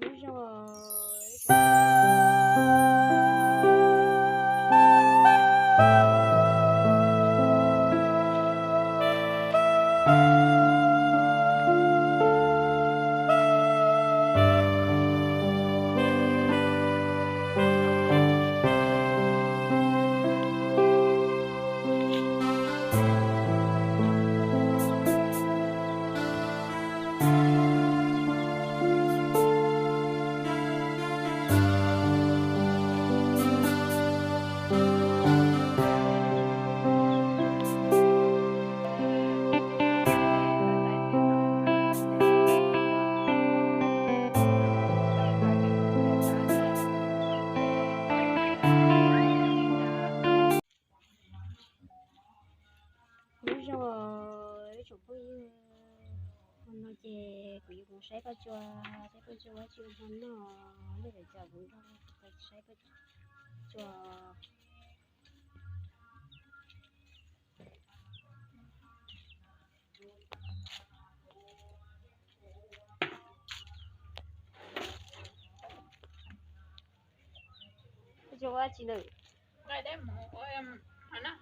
Ib zoo. Nyob zoo ib tsoom phooj ywg, hmo no ces kuv yuav mus saib paj tsua, saib paj tsua ua tsi ua hmo noj, nej pem cas kuv nrog saib paj tsua. Paj tsua ua tsi lawm? Nqaij dej mus ua hmo noj.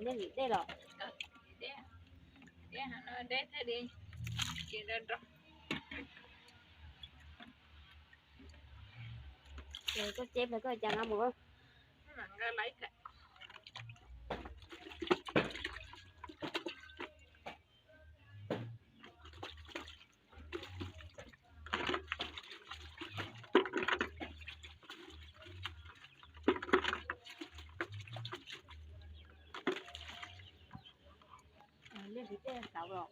Nej lim dej los? Lim dej, lim dej hmo no dej thiaj li tsis nrog nrog. Ces koj ceb plaws koj cas nqa mus. Nqa laiv thiab. Liaj tiv tej tau los?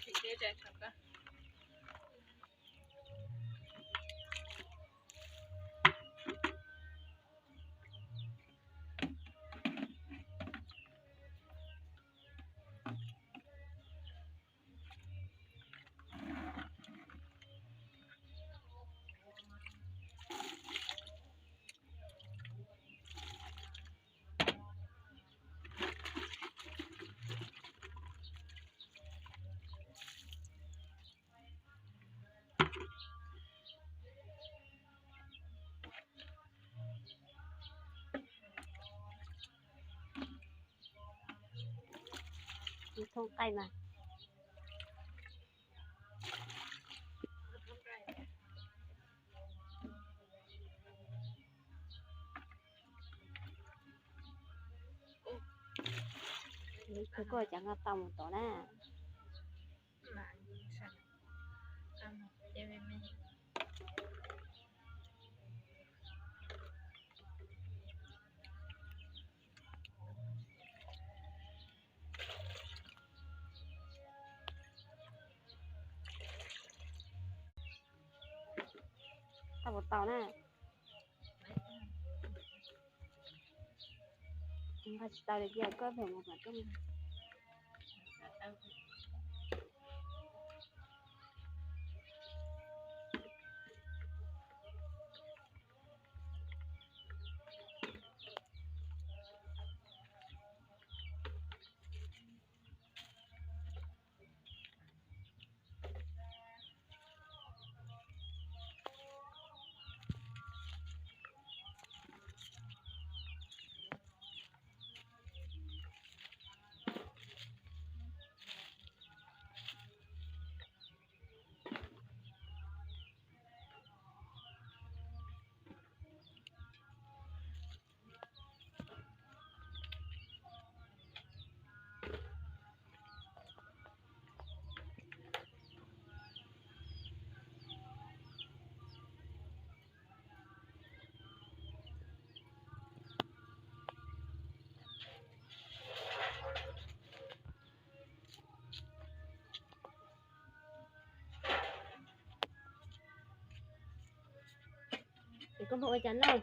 Tiv tej tau koj. Thoob nqaij mas. Koj cas nqa tau mus tod na. Tau puas tau na? Nqa tsis tau li tiag, koj phem mus kom koj. Es koj muab ua cas noj?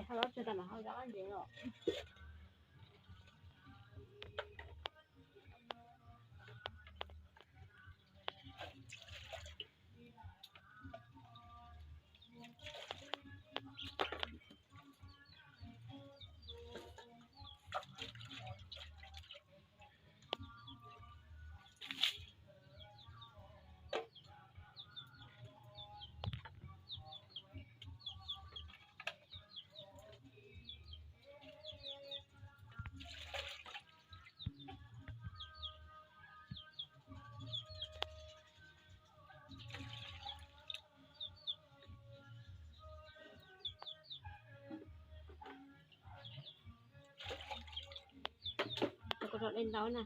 Hau zaub tsuag tas mam hau zaub ntev los. Rau dej ntau na.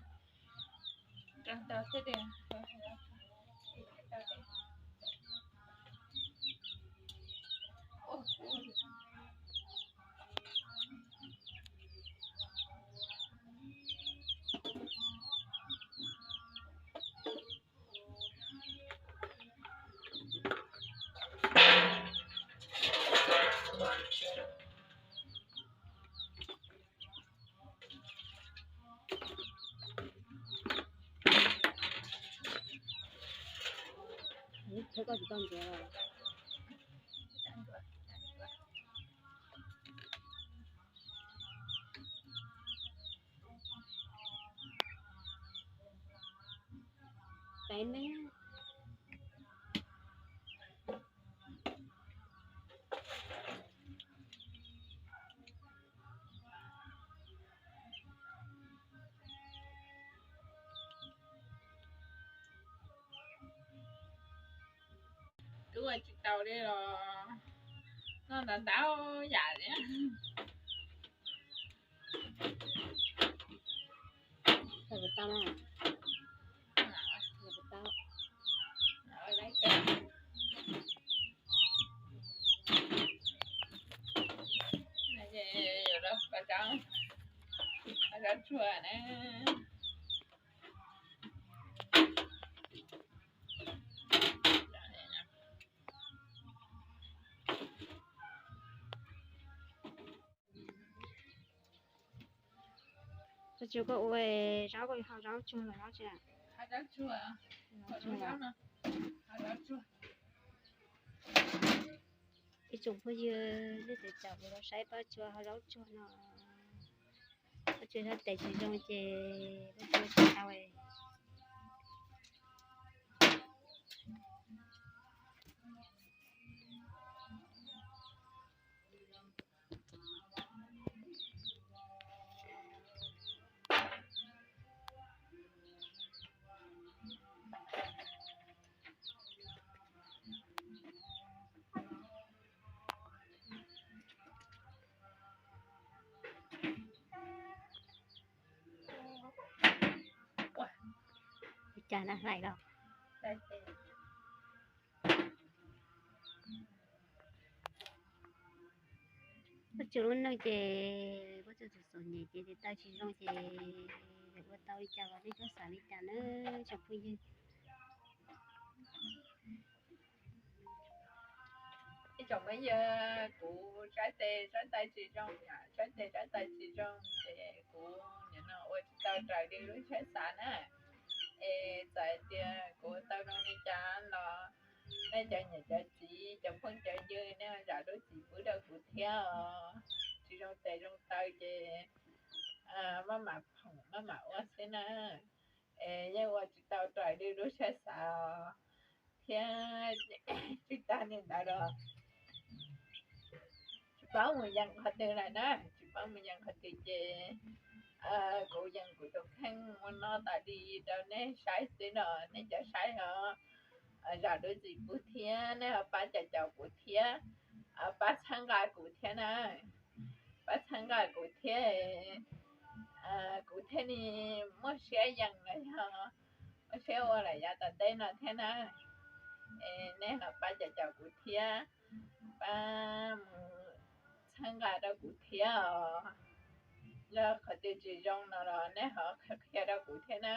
Koj tsis tau ntxuav. Peb neb. Twb ua tsis tau li los noj ntau ntau yam li. Tau tau na. Tau. Yuav rau pab zaub, pab zaub tsuag na. Koj tsis, koj ua zaub, koj hau zaub tsuag los zaub tsi? Hau zaub tsuag. Hau zaub no, hau zaub tsuag. Ib tsoom phooj ywg, nej tes caum kuv los saib pab tsuag hau zaub tsuag no. Pab tsuag sab tes tsis zoo ces pab tsuag tsis tau. Ua cas na hlais los. Pab tsuag lub neej ces pab tsuag txom txom nyem ces tes taw tsis zoo ces ua tau li cas los nej txhob xav li cas nawb tsoom phooj ywg. Ib tsoom phooj ywg, kuv sab tes sab taw tsis zoo, sab tes sab taw tsis zoo ces kuv nim no ua tsis tau raws li lub siab xav na. Es txawm hais tias kuv tau zoo li cas los nej cov niam cov txiv cov phooj cov ywg nej zam lub txim pub rau kuv thiab os. Tsis zoo tes zoo taw ces maj mam phoom maj mam ua xwb na. Es yeej ua tsis tau raws li lub siab xav thiab tsis tag li ntawd los tsis paub mus yees qhov twg lawm na, tsis paub mus yees qhov twg ces kuv yees kuv tus kheej ua no tas li rau nej saib xwb no, nej cov saib os, zam lub txim pub thiab nej ho pab caum caum kuv thiab, pab txhawb nqa kuv thiab na, pab txhawb nqa kuv thiab, kuv thiaj li muaj siab yees los yog muaj siab ua lawm yav tom ntej no thiab na. Es nej ho pab caum caum kuv thiab, pab mus txhawb nqa rau kuv thiab os. Yog qhov twg tsis zoo no los nej ho qhia rau kuv thiab na.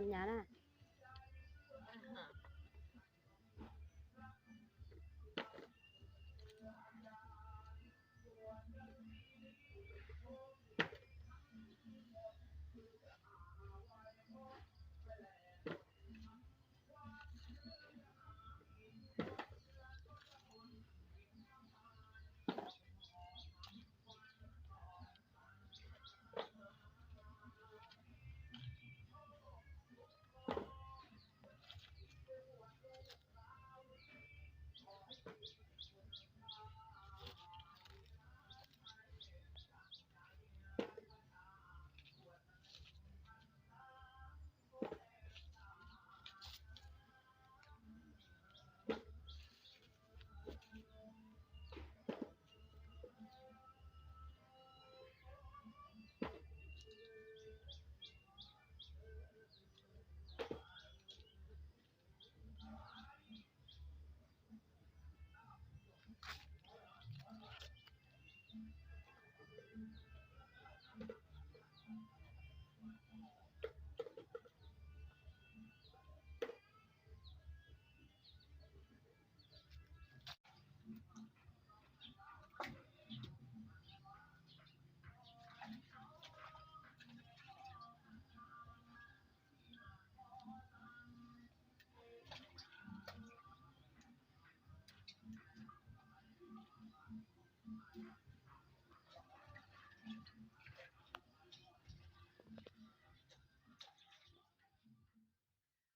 nyab na.